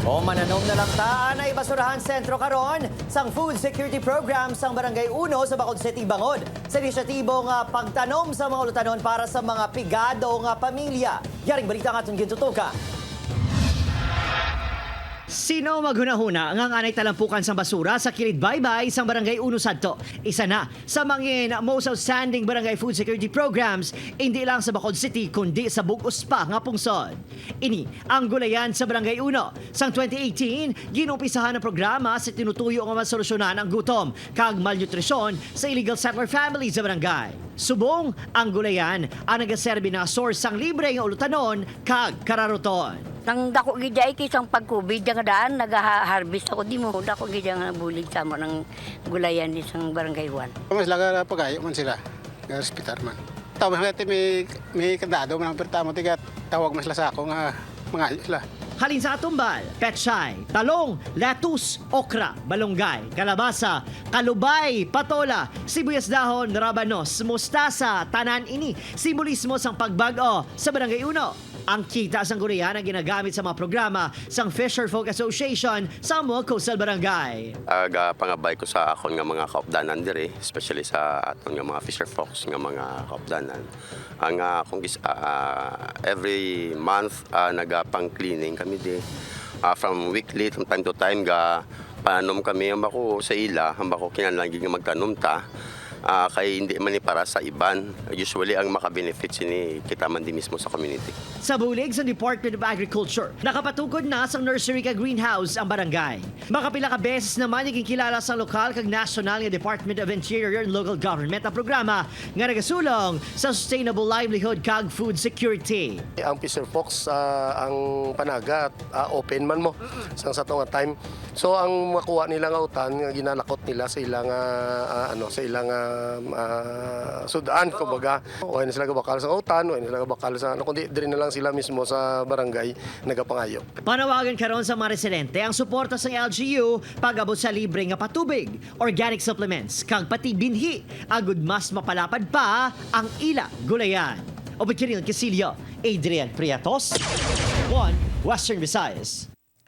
O mananom na lang ta anay basurahan sentro karon sang Food Security Program sang Barangay 1 sa Bacolod City, Bangod. Sa inisyatibo nga pagtanom sa mga ulutanon para sa mga pigado nga pamilya. Yaring balita nga atong gintutukan. Sino maghunahuna nga ang anay talampukan sang basura sa kilid baybay sang Barangay 1 sadto? Isa na sa mga most outstanding barangay food security programs, hindi lang sa Bacolod City kundi sa bug-os pa nga pungsod. Ini ang gulayan sa Barangay 1. Sang 2018, ginumpisahan ang programa sa tinutuyo nga masolusyonan ang gutom kag malnutrisyon sa illegal settler families sa barangay. Subong, ang gulayan ang nagaserbi na source sang libre nga ulutanon kag kararuton. Nang dako gid ay kay sang pag-COVID nga daan nagaharvest ako di mo dako gid nga bulig sa mo ng gulayan ni sang Barangay 1. Mas laga pagayo man sila, nga respetar man. Tama natin may kandado man ang pertamo tiga tawag mas sila sa ako nga mga sila. Halin sa atumbal, pechay, talong, lettuce, okra, malunggay, kalabasa, kalubay, patola, sibuyas dahon, rabanos, mustasa, tanan ini, simbolismo sang pagbag-o sa Barangay Uno. Ang kita sang gulayan ang ginagamit sa mga programa sang Fisher Folk Association sa mga coastal barangay. Aga pangabay ko sa akon nga mga kaupdanan diri, especially sa aton nga mga fisher folks nga mga kaupdanan. Ang akong every month nagapang cleaning kami di. From weekly, from time to time ga panom kami ang bako sa ila, ang bako kinahanglan gid nga magtanom ta. Kay hindi man ni para sa iban. Usually ang maka-benefit sini kita man di mismo sa community. Sa bulig sa Department of Agriculture, nakapatukod na sa nursery kag greenhouse ang barangay. Makapila ka beses naman naging kilala sa lokal kag national nga Department of Interior and Local Government ang programa nga nagasulong sa sustainable livelihood kag food security. Ang Fisher Fox, ang panaga open man mo sang sa nga time. So ang makuha nila nga utan nga ginalakot nila sa ilang ano sa ilang sudan kumbaga. Wala na sila gabakal sa utan, wala na sila gabakal sa ano kundi diri na lang sila mismo sa barangay nagapangayo. Panawagan karon sa mga residente ang suporta sa LGU pag-abot sa libre nga patubig, organic supplements, kag pati binhi, agud mas mapalapad pa ang ila gulayan. Obed Casillo, Adrian Priatos, 1 Western Visayas.